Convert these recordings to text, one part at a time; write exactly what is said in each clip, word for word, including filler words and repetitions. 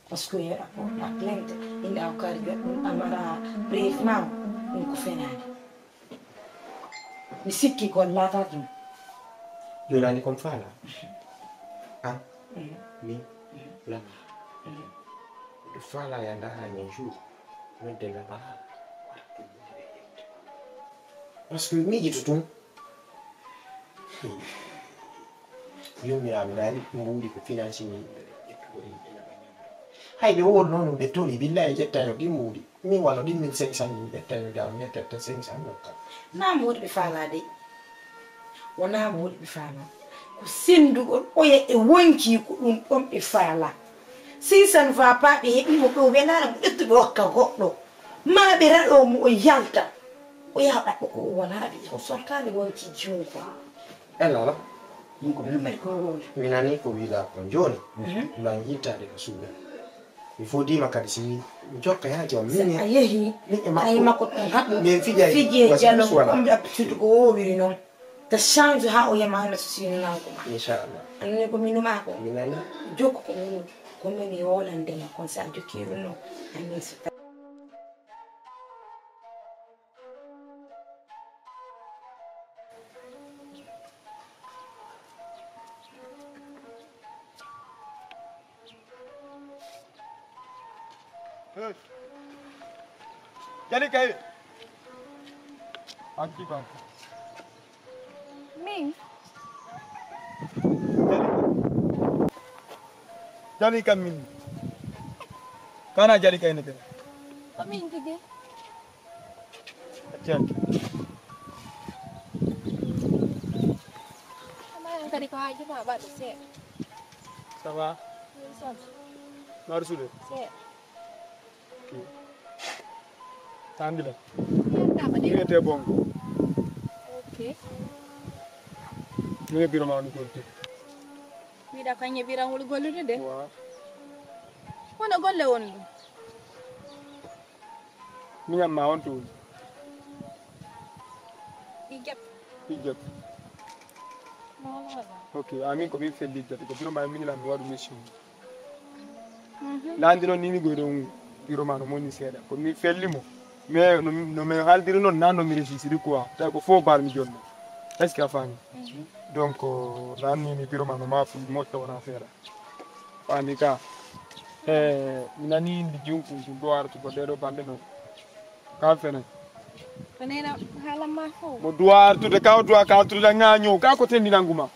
Parce que yeɗa porta plainte, inde aw kari joɗɗum amara bref ma, ɗum ko fenaande. Mi sikki gollata ɗum. Jolani kon faala. An, min, lama. Ɗo faala ya ndaara ñen jour. Nodde lama. Parce que miijito tun. Yummiraaɓe naari mbuuɗi ko financing yimɓe ɓe ƴettugo yimɓe naɓa ñamre. Hay ɓe wooɗi noon ɓe toli billahi ƴettayno ɗin mbuuɗi. Min wano ɗin mille cinq cent min ƴettayno jaam ƴettetta cinq cent ɗon kam. Naa mbuuɗi ɓe faalaa de. Wonaa mbuuɗi ɓe faalaa. Ko senndugol oya e wonkii ko ɗum ɗon ɓe faalaa. Si ça ne va pas ɓe heɓii mo ɓe o welaano mo ƴettu ɓe okka goɗɗo. Maa ɓe raɗoo mo o yalta. O yaha ɗaɓɓo ko o wonaa ɓe o sortaani wonkii juuko. Elala. Ɗum ko ɗum mari ko. Mi nanii ko wiɗaa kon jooni. Lan yittaade ko suuɗa. Mi fodiima kadi si jokka yaa joom. Min a yehi min e makko. Ay makko ɗum haɗu. Min fijay. Fijee jalo. Ɗum ɗaɓɓitude ko woowiri noon. Ta change haa o yama hannde so sini nanko ma. Inchallah. Anne ko minu maa ko. Mi nanii. Jokko ko minu. Ko min yoolande ma kon sa jokki ɗum noon. Anne so Jali kay. Acci kam. Min. Jali kam min. Kana jali kay ne kene. Ko min tigi. Acci acci. Kadi ko haaju ma ɓaɗa seeɗa. Ça va? Marsude. Seeɗa. Tandila. Wiyete bongo. Ok. Mine biro ma woni gollude. Wiɗa ko ñe bira woni gollude de. Wa. Kono golle woni ɗum. Miñam ma on to woni. Ijjat. Ijjat. Ok, amin ko min felli ijjat ko biro ma min lan waɗu mission. Nandi noon nini goy ɗon biro ma no moni seeɗa ko mi felli mo. Mais no mi haldiri noon nan no mi réfléchiri quoi tawi ko faux bal mi jonno. Est ce que a faami? Donc nan nini biro ma no ma fu mocca wona seeɗa. Faami ka. E mi nani indi junku ɗum ɗo artu ko ɗeɗo balɗe noon. Ka fene. Ko nena haalan ma fof. Mo duwa artude ka o duwa ka artude ŋa ñow ka ko tendinan guma.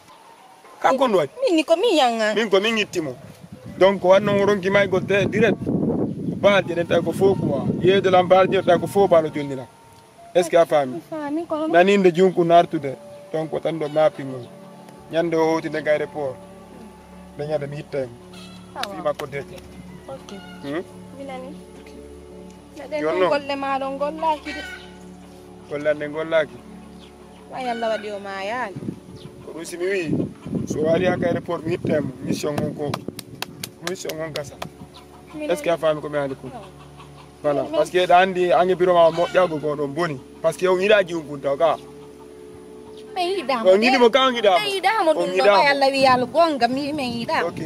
Ka ko ɗum waɗi? Min ni ko min yanga. Min ko min itti mo. Donc wanno o ronki may gotte direct. Balje ɗen tawi ko fof quoi. Yeedo lan balje tawi ko fof balo jonnira. Est ce que a faami? Faami ko. Nani inde junku nartude. Donc tan ɗo mapping on. Ñande o howti nde gayre port. Nde ñande mi ittay mo. Fii makko deƴƴa. Ok. Hmm? Mi nani. Jonno. Golle ma ɗon gollaaki de. Golle an ɗen gollaaki. Wa yalla waɗi o maayaali. Ko ɗum si mi wii so o ari ha kayre port mi ittay mo mission on ko mission on gasa. Est ce que a faami ko mi haali kon? Voilà, parce que eɗa anndi ange biro ma moƴƴa ko gonɗon boni. Parce que on yiɗa jiwum kun taw ka. Mi yiɗa mo. On yiɗi mo ka on yiɗa mo. Mi yiɗa mo ɗum ɗo ko yalla wi yalla gonga mi mi yiɗa. Ok.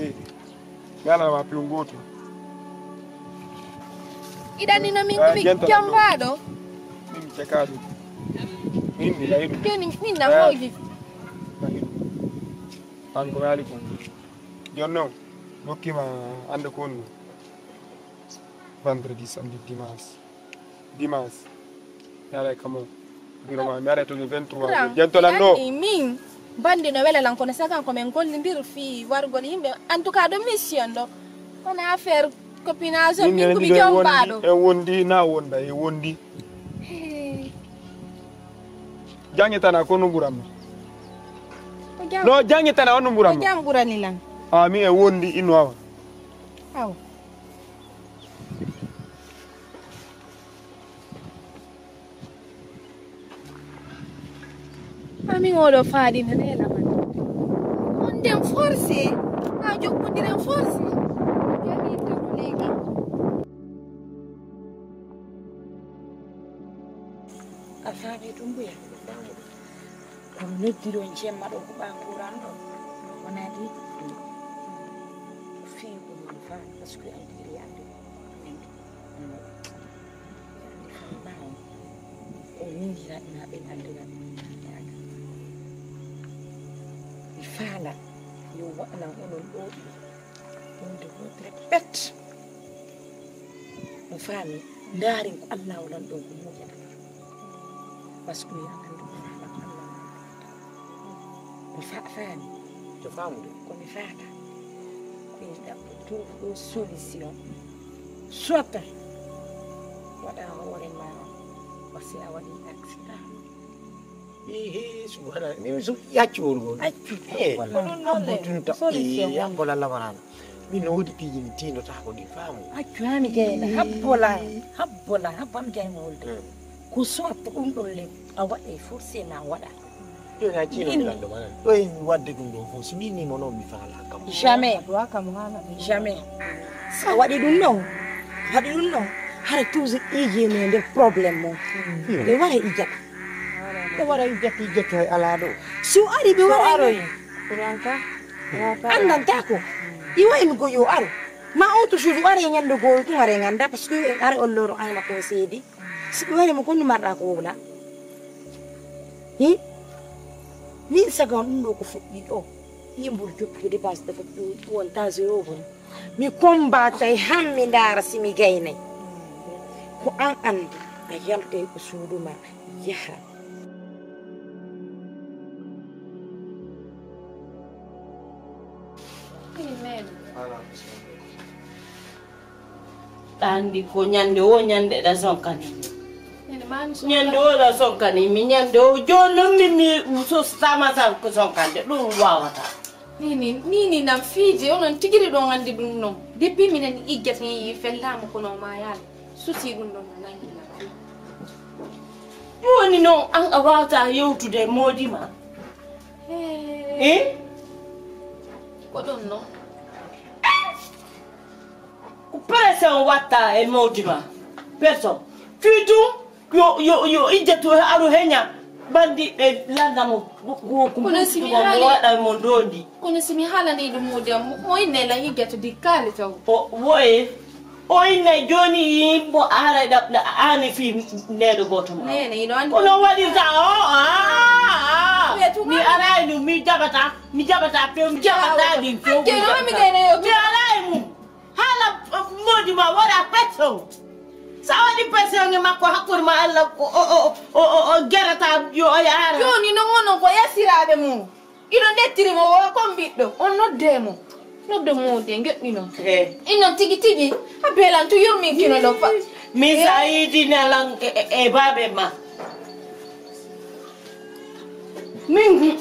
Mi ala ma piw goto. Iɗani no min ko mi jombaɗo. Min mi cekaɗo. Min mi layiɗo. Joni min na hoydi. An ko mi haali kon. Jonnon dokkima ande ko woni. Vendredi, samedi, dimanche. Dimanche. Mi aray kamo. Biro ma mi aray to le vingt-trois. Jantolan ɗo. Min bandi no wela lan kono sagan ko men gollindiri fii wargol yimɓe. En tout cas ɗo mission ɗo. Kono affaire copinage min ko mi jombaɗo. En wondi na wonda e wondi. Jange tana ko no ɓuranma. No jange tana on no ɓuranma. Jam ɓurani lan. A mi e wondi inno awa. Aw. Amin oɗo faaɗi no neela man. On nden forcé. A jokkondiren forcé. Yaɓi toro leegi. A faami ɗum mbuya. Kono noddiron jemma ɗo huɓa kuran ɗo. Wona de. Fii ko ɗum faami parce que a O ningiraɗi ma ɓe andira ɗum yaga. Mi faala yo waɗanan onon ɗo ɗi hunde wotere pet. Mo faami ndaarin ko Allah o lanɗon ko mujata. Parce que yo andu ko faala ko Allah o lanɗon. Mo fa- faami. To faamude. Ko mi faata. Ko mi ɗaɓɓo trouve ɗo solution. Soit waɗa hoore ma, parce que a waɗi accident. Ehe, subhanallah. Min so yaccu on gol. Accu. Eh, walla ko ɗum noon le. Solution. Eh, yambola lamarana. Min no wodi piiji mi tindotako ɗi faamu. Accu ha mi gayna. Habbola. Habbola. Habbo am gayna wolde. Hmm. Ko soit ɗum ɗon le. A waɗe forcé ma waɗa. Joni a ciino mi lanndo manan. Ɗo en wadde ɗum ɗo fof. Si min ni mo noon mi faala kam. Jamais. Adwa kam hala. Jamais. Sa waɗi ɗum noon. Waɗi ɗum noon. Hara toujours ijene nder problème mo. Hmm. Ɓe wara ijata. Ɓe wara ijata ijata hay alaa ɗo. Si o ari ɓe wara aroy. Andanta ko. Iwa en go yo aro. Ma on to suudu are ñande go tun are nganda parce que are on loro ay ma ko seedi. Si ɓe wari mo ko numar ɗa ko wowla. Hi. Min saga on ɗum ɗo ko fuɗɗi ɗo. Yimbur jokkude bas dafa wonta zéro bon. Mi kombatay han mi ndaara si mi gaynay. Ko an andi a yaltay ko suudu ma yaha. Ɗa andi ko ñande o ñande ɗa sonkani. Ñande o ɗa sonkani mi ñande o joni noon min mi sostama sa ko sonkande ɗum wawata. Nini nini nam fiiji onon tigiri ɗon andi ɗum noon. Depuis minen iggata yi fellama kono ma yaala susi ɗum ɗon no nangi nam. Ɗum woni noon an a wawata yewtude moodi ma. Eh? Ko ɗum noon. Ko pression watta e mawdi ma. Pression. Fii tun yo, yo, yo ijjatu aru heña bandiɓɓe lannda mo. Kono si mi haali waɗa mo ndondi. Kono si mi haalani ɗum mawdi am, mo inne lan ijjatu dikkaali taw. O woye. O inne joni yimbo ara da, da ani fi neɗo goto ma. Nene iɗo andi. Kono waɗirta o a. Mi aray ɗum mi jaɓata. Mi jaɓata few mi jaɓata ɗin few. Mi aray mum. Haala modi ma waɗa pression. Sa waɗi pression e makko hakkude ma Allah o jarata yo o yaara. Joni non onon ko yasiraɓe mum. Ino nettiri mo o kon ɓiɗɗo on nodde mo. Nodde modi e joɗɗino. Innon tigi tigi a belan tu yurminkino ɗo fa. Min sa yiidi nalan e baɓe ma. Min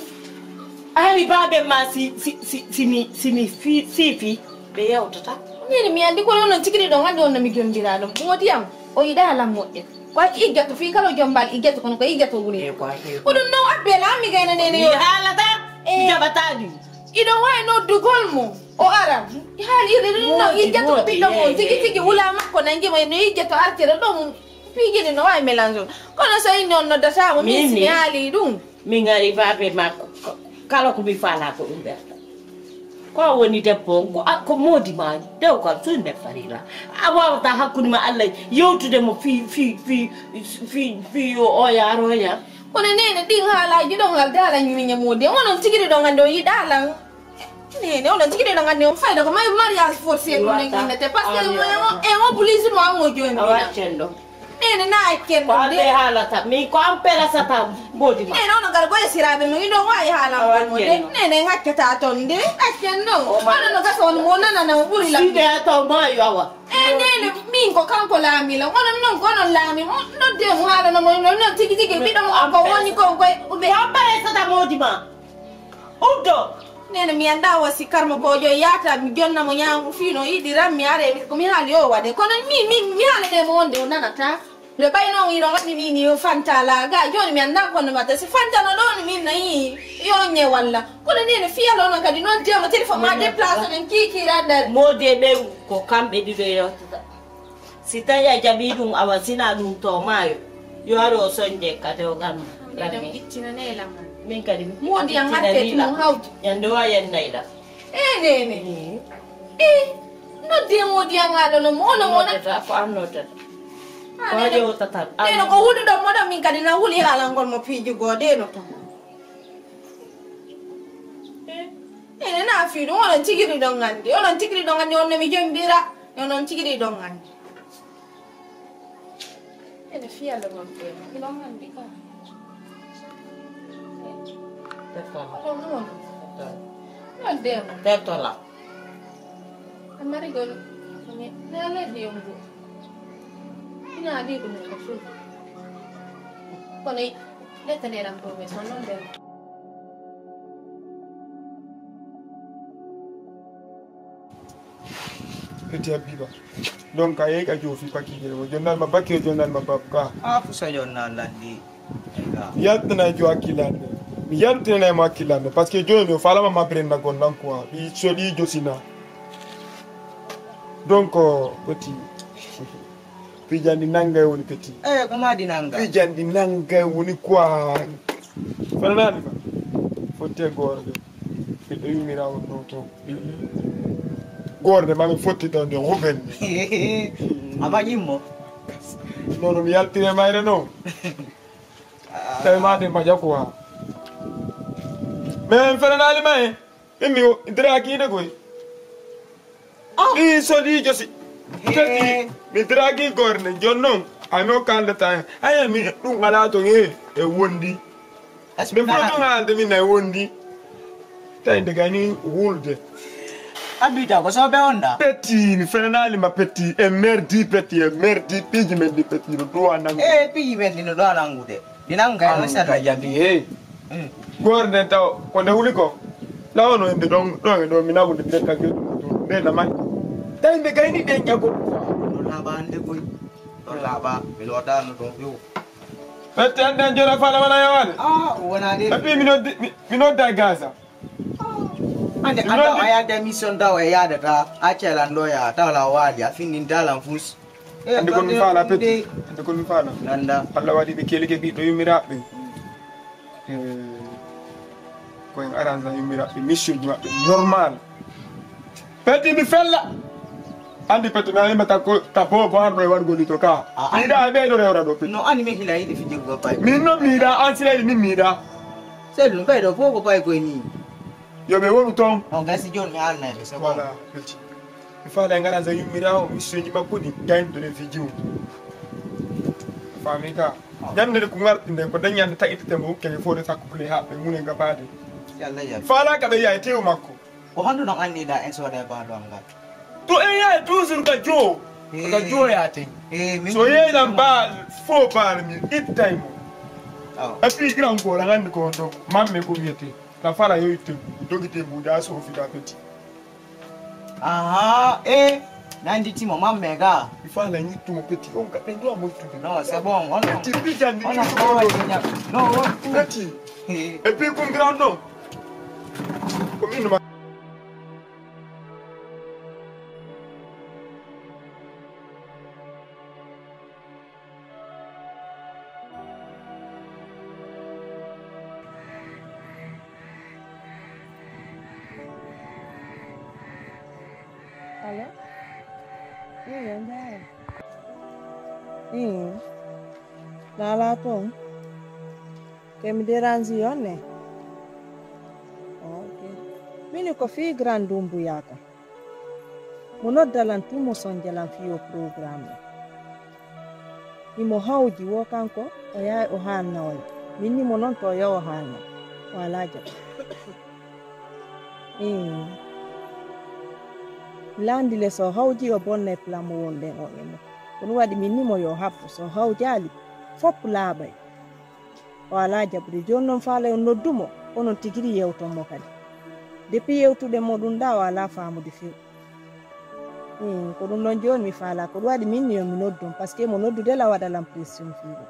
ari baɓe ma si si si si mi si mi fi sifi ɓe yewtata. Min mi andi kono onon tigiri ɗon andi on no mi jondira ɗum modi am o yiɗa lan moƴƴe. Ko iggato fi kala jombal iggato kono ko iggato wuri. Ko ɗum ɗon abbe lan mi gayna nene yo. Halata mi jaɓata ɗum. Iɗo wawi noddugol mo o ara. Haalirde ɗum ɗon iggato ɓiɗɗo mo tigi tigi wula makko nangi mo no iggato artira ɗum. Piiji ɗi no wawi mélange on kono so inni on noddatamo min si mi haali ɗum. Min ari babe makko kala ko mi faala ko ɗum ɓerta. Ko a woni debbo on ko a- ko moodi ma dewgal sunne farila. A wawata hakkude ma Allah yewtude mo fi fi fi fi fi yo oya aroya. Kono nene ɗin haalaji ɗon ngal dala ñuñe moodi onon tigiri ɗon ande o yiɗa lan. Nene onon tigiri ɗon ande on fayda ko mayo mariage forcé ɗum en innete parce que en o police mo an o joni. Awa accen ɗo. Nene na accen ɗo de haalata min ko an perasata. Mboodi ma nene ono gar goye siraɓe mo iɗon wawi haalamo de nene en accata ton de accen ɗo. Onon no gasa on mo nanana o ɓuri lamde taw mayo awa. E nene min ko kanko laamila onon non ko onon laami mo nodde mo haalana mo non non tigi tigi ɓiɗɗo mo ko woni kon koye ɓe. Ko an perasata moodi ma. Uddo. Nene mi anda wasi karmo ko jo yata mi jonna mo nyamu fino idi ram mi are ko mi hali o wade kono mi mi mi hali de mo wonde o nanata. Le bay non ino ngani ni ni fanta la ga joni mi anda kono mata si fanta no don min na yi yo nye walla kono nene fiya lo no kadi non jema téléphone ma déplacer en kiki randa. Mode be ko kambe dido yo. Si tawi a jaɓii ɗum awa sina ɗum to maayo yo ar o soñde kate o gam rammi. Min kadi moodi an hakketi mum hawti ñande o a yennay ɗam. E nene e Noddi e moodi an aɗa no mo, ono mo na. Noddata, ko an noddata. Ko a ƴeewtata. Ɗeno ko wuluɗon mo ɗon, min kadi na wuli haalangol mo piiji goo ɗeno tan. Eh, ene na fii ɗum, onon tigi ɗiɗon anndi. Onon tigi ɗiɗon anndi, on no mi jombira. Onon tigi ɗiɗon anndi. Ene fiyalla mon ɓe. Miɗon anndi ka. Tettola. Oɗon ɗum on. Tettola. Noon de mo. Tettola. An marigol. Ne leddi on go. Ina adi ɗum ko ful. Kono ƴetta ndeɗam ɗo ɓe son noon de mo. Petit Habiba. Donc a yehi ka joofi pakki je o jonnal ma bakki o jonnal ma babu ka. A fusa jonnal landi. Mi yaltina jo hakkilande. Mi yaltina mo hakkilande parce que joni o falama ma brenda gon nan quoi. Bi so di josina. Donc petit. Pijandi nanga woni petit. Eh, ko madi nanga. Pijandi nanga woni quoi. Fanani ma. Fotte gordo. Ɓiɗɗo yummira on ɗo to. Gorde ma mi fotti tan de ruben. A maƴin mo. Non mi yaltire mayre no. Tawi ma de maƴa quoi. Mais en fenanali ma e. Min mi dragiɗo koy. Ɗi sodijo si. Kadi mi dragi gorne jon non. Ano kande tan. Aye mi ɗum ala to e e wondi. Min fof ɗum haalde min nayi wondi. Tawi nde gani wulde. Abita ko sobe on da. Petti mi fenanaali ma petti e merdi petti e merdi piiji men ɗi petti no duwa nangu. E piiji men ɗi no duwa nangude. Ɗi nangu kay on sata. Ka jandi he. Goore nden taw ko nde wuli ko. Lawono hende ɗon ɗon e ɗo mi nagude nde tagge nde na mari. Tawi nde gayni ɗen ƴago. Ɗo laaɓa hannde koy. Ɗo laaɓa mi lootano ɗon few. Petti hannde en jora fala wala yawaade. Ah, wona de. Et puis mi noddi mi- mi nodda e gasa. Ande anda a yalde mission daw e yaade ta a celan ɗo ya taw la waali a finnin dalan fus. Ande kon mi faala petti. Ande kon mi faala. Nanda. Allah waɗi ɓe kelike ɓiɗɗo yummiraɓe. Ko en arrangement yummiraɓe mission ji maɓɓe normal. Petti mi fella. Andi petti mi alima takko ka bobo arno e wargo lito ka. Ida e ɓeyɗo rewra ɗo petti. No ani mi hila yiɗi fijirgo pay. Min no miɗa an sila yiɗi min miɗa. Sellu ɓeyɗo fof ko pay koye ni. Yo ɓe wonu toon. On gasi jooni mi haalnay ɓe c'est bon. Voilà petti. Mi faala e ngara sa yummira o mission ji makko ɗi gayno ɗon e fiji o. Faami ka. Ñande nde ko ngarɗi nde ko dañande taƴitete mo kene fof de sakko bule haɓɓe mune gabaade. Yalla yalla. Faala ka ɓe yaye tew makko. Ko honto non anniɗa en sooda e baɗo am ngal? To en yaye toujours ka joo. Ka joo yaten. So yeelan ba fo baana mi ittay mo. Awa. A fi grand ko la ngandi ko honto mamme ko wiyete. Ka fala yo itte dogite buda so fi da peti. Aha, eh, nandi timo mamme ga. Il faut la ñittumo petti on ka ɓe doit moytude. Non, c'est bon, on non. Ti pijandi on non. Non, on. Petti. Et puis kun grand non. Ko min ma. Allo? Ii, on njaaraama. Ii, naalaa toon. Te mi dérange on ne? Ok. Mini ko fii grand Dumbuya ka. Mo nodda lan tun mo sonja lan fii o programme ɗo. Himo hawji wo kanko o yahay o haalna on. Min ni mo non to o yaha o haalna. O alaa jaɓa. Ii. Landi le so hawji o bonnay plan mo wonɗen o e mo. Ko ɗum waɗi min ni mo yo habbo so hawjaali fof laaɓay. O alaa jaɓude. Jooni noon faalay on noddu mo, onon tigi ri yewton mo kadi. Depuis yewtuɗen mo ɗum ɗaa, o alaa faamude few. Iin, ko ɗum ɗoon jooni mi faalaa. Ko ɗum waɗi min ni yo mi noddu on, parce que mo noddude la waɗa lan pression fii ɗum.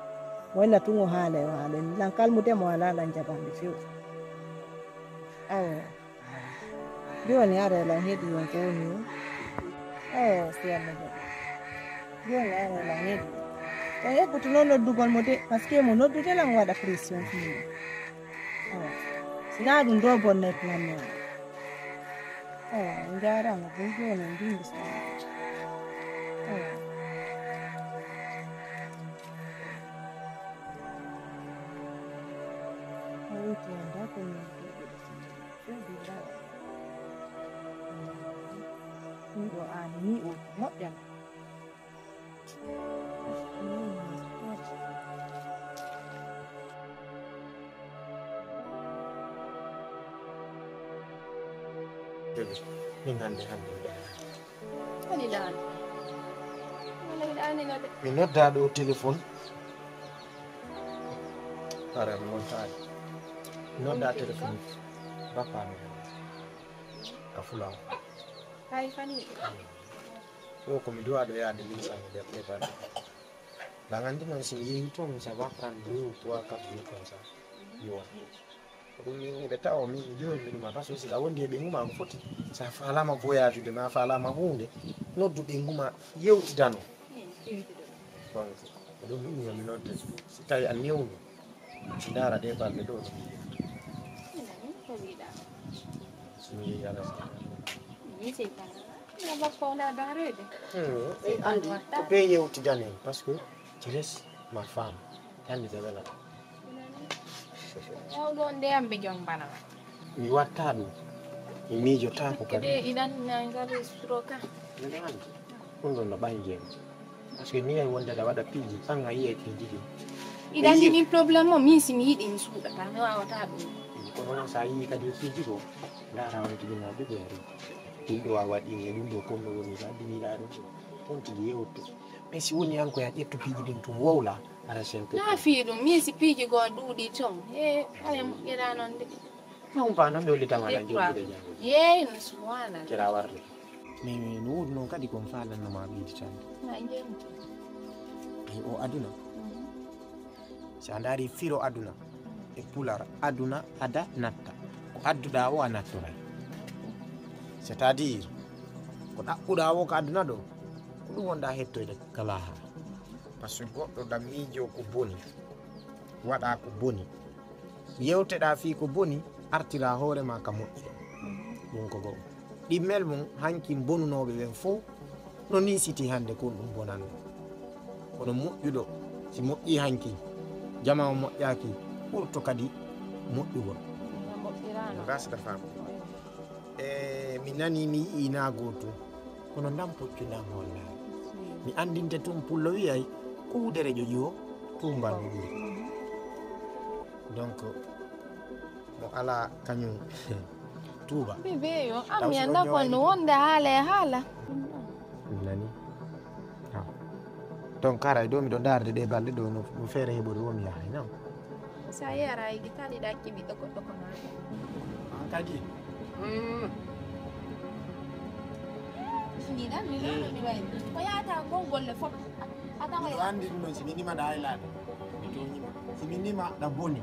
Mo inna tun o haalay, o haalay. Lan kalmude mo alaa lan jaɓande few. Awa. Jooni ara lan heɗi on ko woni o. Awa, si Allah jaɓi. Jooni ara lan heɗi. On ekkutunoo noddugol mo de, parce que mo noddude lan waɗa pression fii mo. Awa. Sinaa ɗum ɗoo bonnay plan mo. Ewa, on njaaraama, bon jooni on ndunngu saare. Ewa. O wiytii on daa ko min ɗo ɗo ɗo ɗo ɗo ɗo. Min ɗo aani nii o moƴƴan. Bébé, min hannde hannde mi ɗaani. Woni ɗaani. Wala mi ɗaani no de. Mi nodda ɗo téléphone. Ara mi wontaani. Mi nodda téléphone. Bappa mi. A fulaw. Hay fani de. Ɗo ko mi duwa ɗo yaade min sami nder ɗe balɗe. Ba nganndi noon si mi yehi toon ça va prendre deux ou trois quatre jours comme ça. Yo. Ko ɗum min miɗa tawa min jooni mi ɗuma parce que si a wondi e ɓe nguma ko foti. Sa faalama voyage de ma faalama huunde noddu ɓe nguma yewtidano. Donc ko ɗum min yo mi nodde si tawi a newno. Si ndaara ɗe balɗe ɗo no mi yewta. Si mi yehi ala si. Mi seytana. Ina bakko wala daarede. Hmm, e andi ko ɓe yewtidani en parce que je laisse ma femme. Andi ɓe wela. Yawɗo on ndeyam ɓe jombana. Mi watta ɗum. Mi miijotaako kadi. Kede idan na ngalo suroka. Mbeɗa andi ɗum ɗon no ɓangi en. Parce que ni ay wonde aɗa waɗa piiji an a yiyay piiji ɗi. Idan ɗi min problème o min si mi yiɗi mi suuɗata mi wawata ɗum. Kono noon so a yii kadi piiji ko ndaara on tigi na ɗuɓe ari. Ɗum ɗo a waɗi e ɗum ɗo comme no woni ka diniɗa ɗum ɗo. On tigi yewto. Mais si woni an ko ya ƴettu piiji ɗin tun wowla ara sento. Na fi ɗum min si piiji goo ɗuuɗi ton e ala moƴƴeɗa noon de. Non pa non ɓe woli tama tan joggude janngo. Yeey no subhanallah. Kira warde. Mais no wuuri noon kadi kon faalannoma ɓeydi tan. Na jenti. Ay o aduna. Si a ndaari firo aduna e pular aduna ada natta ko adduɗa o a nattoray. C'est à dire ko ɗaɓɓuɗa o ko aduna ɗo ko ɗum wonɗa hettoyde kala ha. Par ce que goɗɗo ɗam miijo ko boni waɗa ko boni. Yewteɗa fii ko boni artira hoore ma ka moƴƴi. Ɗum ko goo. Ɗimmel mum hanki bonunooɓe ɓen fow no niisiti hannde kon ɗum bonannoo. Kono moƴƴuɗo si moƴƴii hanki jama o moƴƴaaki ɓurto kadi moƴƴugol. Gasata faam. E mi nanii mi yi'ii naa gootum kono ndam puccu ndam hollaani. Mi anndinte tun pullo wi'ay ko wudere ƴoƴi o tuumban no ɓuri. Donc mo alaa kañum tuuba. Bébé yo am mi annda ko no wonde haala e haala. Nani. Donc haray ɗo miɗo ndaarde ɗe balɗe ɗo no feere heɓori wo mi yahay non. Sa yara e gitali ɗa kiɓiɗɗo goɗɗo ko maɗa. An kadi. Ni ɗan mi ɗo mi wayi ko yata ko golle fof. Miɗo anndi ɗum ɗon si mi nima ɗa haylaaɗo mi tooñima. Si mi nima ɗa boni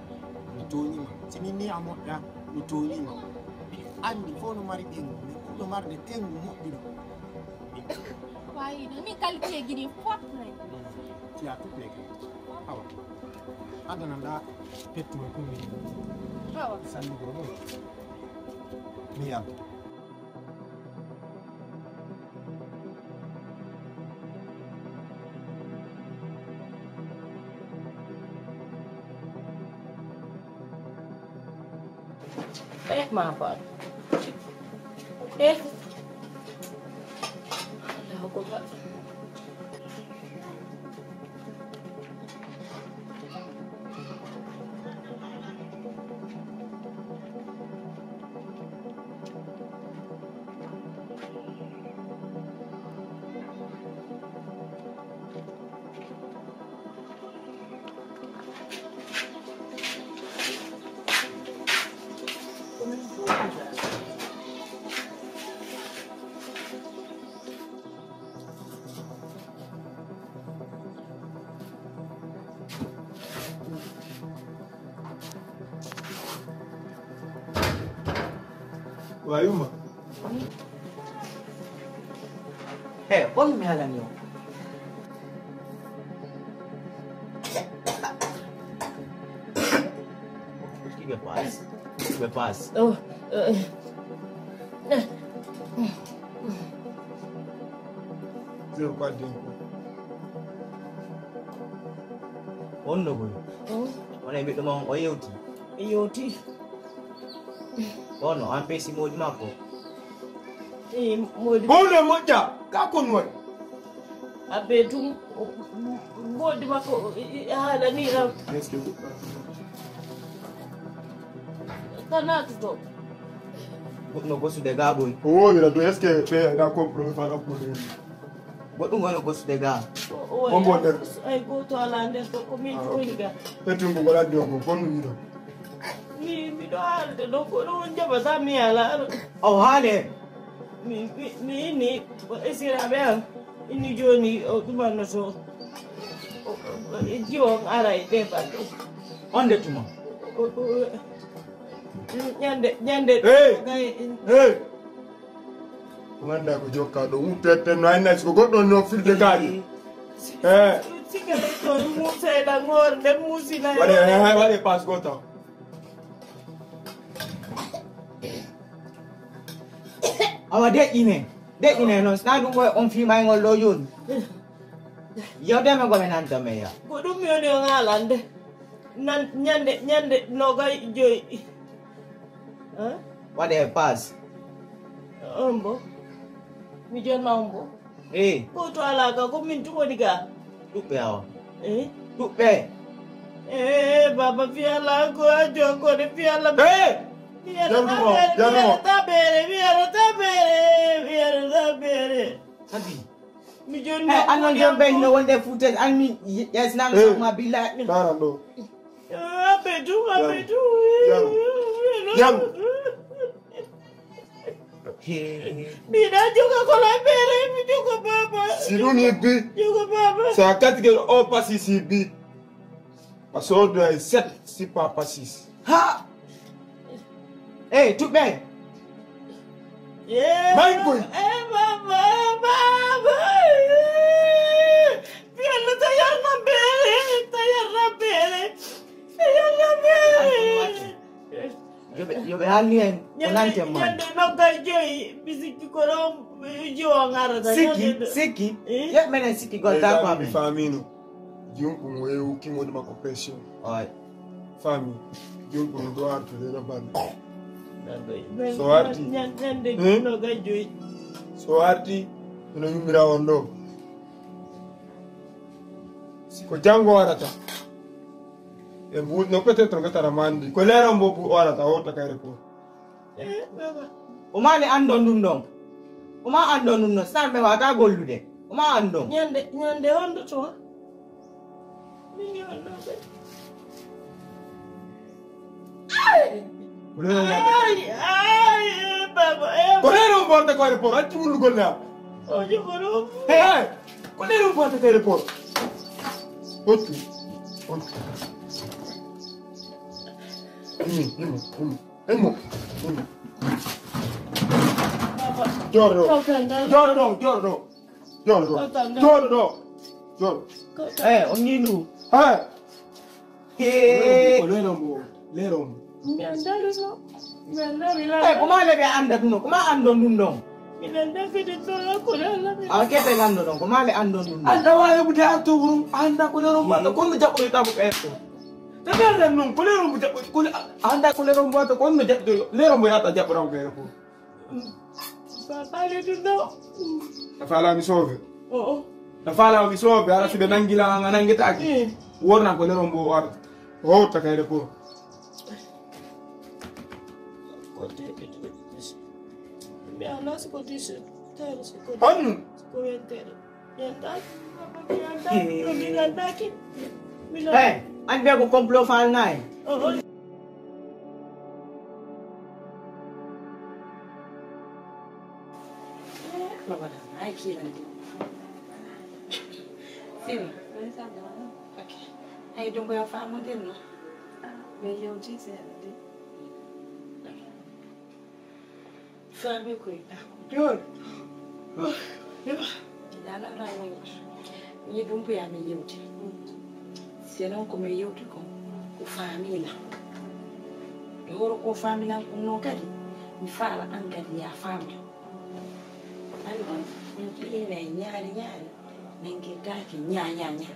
mi tooñima. Si mi ni a moƴƴa mi tooñima. Anndi fof no mari ɓengu mi ɓurɗo marde ɓengu moƴƴuɗo. Wayi no mi kalkile gidi fof nay. Tu as toutes les cartes. Awa. Adana nda pettumo kumi. Awa. Sanndu goro ɗo. Mi yalta. Eh, ma faatu. Eh. Allahu akbar. Wayuma. He, on mi halani on. Kiɓe paas. Kiɓe paas. Oh, eh, eh. Zero ko addi hen ko. On no boy. On e ɓiɗɗo ma on o yewti. Yewti. Kono an peesi moodi makko. Ii, moodi. Bowle moƴƴa, ka kon waɗi. Abbe tum, moodi makko, i, i, haalani ram. Est-ce que Ka naatuto. Goɗɗo gosude ga ɓoy. Ko wowira ɗum, est-ce que ɓe na compromis fa ɗon problème? Goɗɗum wano gosude ga. Ombo nder. Ay, gooto alaa nder ɗo, ko min woni ga. Ɓe tungo ko ladde o ko, ko ɗum yiɗo. Mi, miɗo haalde ɗo, kono on jaɓata mi alaa ɗo. O haale. Mi, mi, mi inni, ko esiraaɓe am, inni jooni o ɗumanno to. O, o, o, jiwo on ara e ɓe balɗe. On nde tuma? O, o, Ñande, ñande. Hey! Hey! Ko nganndaa ko jokkaa ɗo, wuttetten no aynay, si ko goɗɗo on no firde kaaƴe. Eh. Sike ɗo ɗum muuseeɗa ngoor, nden muusina. Waɗe, eh, eh, waɗe paas gooto. Awa deƴƴine, deƴƴine noon, sinaa ɗum koye on fiimaygol ɗo jooni. Yewteme ko ɓe nanta men ya. Ko ɗum mi woni on haalande. Nan, ñande, ñande noogay joyi. Hein? Waɗe paas. On bo. Mi jonna on bo. Eh. Ko to alaa ga, ko min tun woni ga. Ɗuɓɓe awa. Eh? Ɗuɓɓe. Eh, baba, fi alaa ko a jokko de, fi alaa. Eh! Fi alaa. Jarnumo, tabere, jarnumo. Fi alaa tabere, fi alaa tabere, fi alaa tabere. Kadi. Mi jonni. Eh, anon jom ɓe hino wonde fuute, an mi, yes, nan. Eh, sama billahi. Taran ɗo. Abedu, abedu. Yam. Yam. Mbiɗa joga ko la bere, mi joga baba. Si ɗum yibbi. Joga baba. Sa katike o pasi si bi. Parce que on doit sept, si pas pas six. Ha! Eh, tuɓɓe! May koy! Eh, baba, baba! Yalla ta yarna bere, ta yarna bere, ta yarna bere. Yo ɓe, yo ɓe haalni en ko nanten ma. Ñande nogay joyi, mi sikki ko ɗon jiwo ngarata. Sikki, sikki. Eh? Ye menen sikki gol ta ko amen. Famino. Jumɗum o yewu kimoɗi makko pression. Oy. Fami. Jumɗum ɗo artude no bande. So arti. Ñande, hmm? Nogay joyi. So arti, no yummira on ɗo. Ko janngo warata. E mbuuɗ no peut-être ngatara mandi. Ko leeron mbo bu warata o takare ko. Eh, baba. O maali anndon ɗum ɗon. O ma anndon ɗum ɗon. San ɓe wata gollude. O ma anndon. Ñande, ñande honɗo to? Min mi honɗo ɓe. Ay! Ko leeron mbo. Ay, ay, baba, eh. Ko leeron mbo wonta ko aéroport. Acci wullugol ne am. O jogono. Hey, hey. Ko leeron mbo wonta ko aéroport. Hoccu. Hoccu. Immi, immi, immi. Immo. Immo. Jooɗo ɗo. Jooɗo ɗo, jooɗo ɗo. Jooɗo ɗo. Jooɗo ɗo. Jooɗo. Eh, on ñiinu. Eh. Hee. Ko leeron mbo, leeron mbo. Mi anndano. Mi anndano. Eh, ko maa le ɓe annda ɗum ɗon, ko maa anndon ɗum ɗon. Miɗen defidi ɗo ko le anndano. Awa kete lanndo ɗon, ko maa le anndon ɗum ɗon. Annda waawi heɓude arto ɗum, annda ko leeron mbo, annda ko no jaɓɓoyta mo ɓeeto. Te ɓe andan noon, ko leeron mbo jaɓɓoy, ko le-, annda ko leeron mbo, annda ko no jaɓɓoy, leeron mbo yahata jaɓɓoran ko ɓeeto ko. Sa faali ɗum ɗo. A faala mi soove. Oo. A faala mi soove, ala si ɓe nangi la, a nangetaaki. Eh. Worna ko leeron mbo warata. O hotta kayre ko. Ko te-, mi ala si ko dix heures, teel si ko. Honno? Si ko vingt heures. Hey, an ɓe ko complot faalnaa en. Ay, ɗum ko yo faamude no. Min yewti seeɗa de. Faami koy. Jooɗo. Dala rano. Ni ɗum ko yaa mi yewti. Selon ko mi yewti ko, ko faamina. E hoore ko faaminan ɗum noon kadi, mi faala an kadi yaa faamde. Min ɓiye nayi ñaari ñaari, min ngittaaki ña ña ña.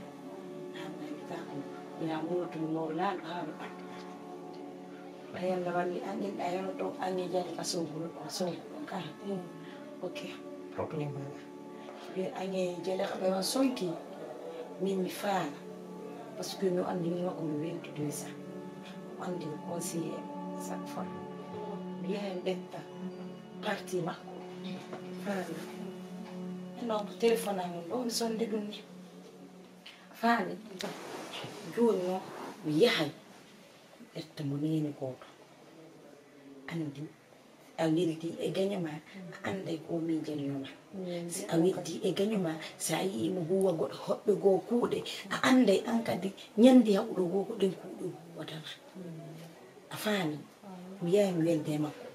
Haa min ngittaako, ina mootu mi mawlaano haa mi ɓadda. Ɓay Yalla walli an, in ɗa heno ɗon, an e jali ka sowgol ɗon, sowgol ɗon kala. Ok, problème wala. Ɓe an e jali ka ɓe on sonki, min mi faala. Parce que mi anndi mi makko mi weltude sa. Mi anndi mi conseiller chaque fois. Mi yaha mi ɓetta parti makko. Faala. E non ko téléphone am ɗo mi sonde ɗum ni. Faami? Jooni noon mi yahay ƴetta mo neene gooto. Anndi, si a weddii e gaño ma, a annday ko miijanno ma. Si a weddii e gaño ma, si a yii mo huuwa goɗɗo hoɓɓe goo kuuɗe, a annday an kadi ñande haɓuɗo goo ko ɗen kuuɗe huuwata ma. A faami? Mi yahay mi welde e makko.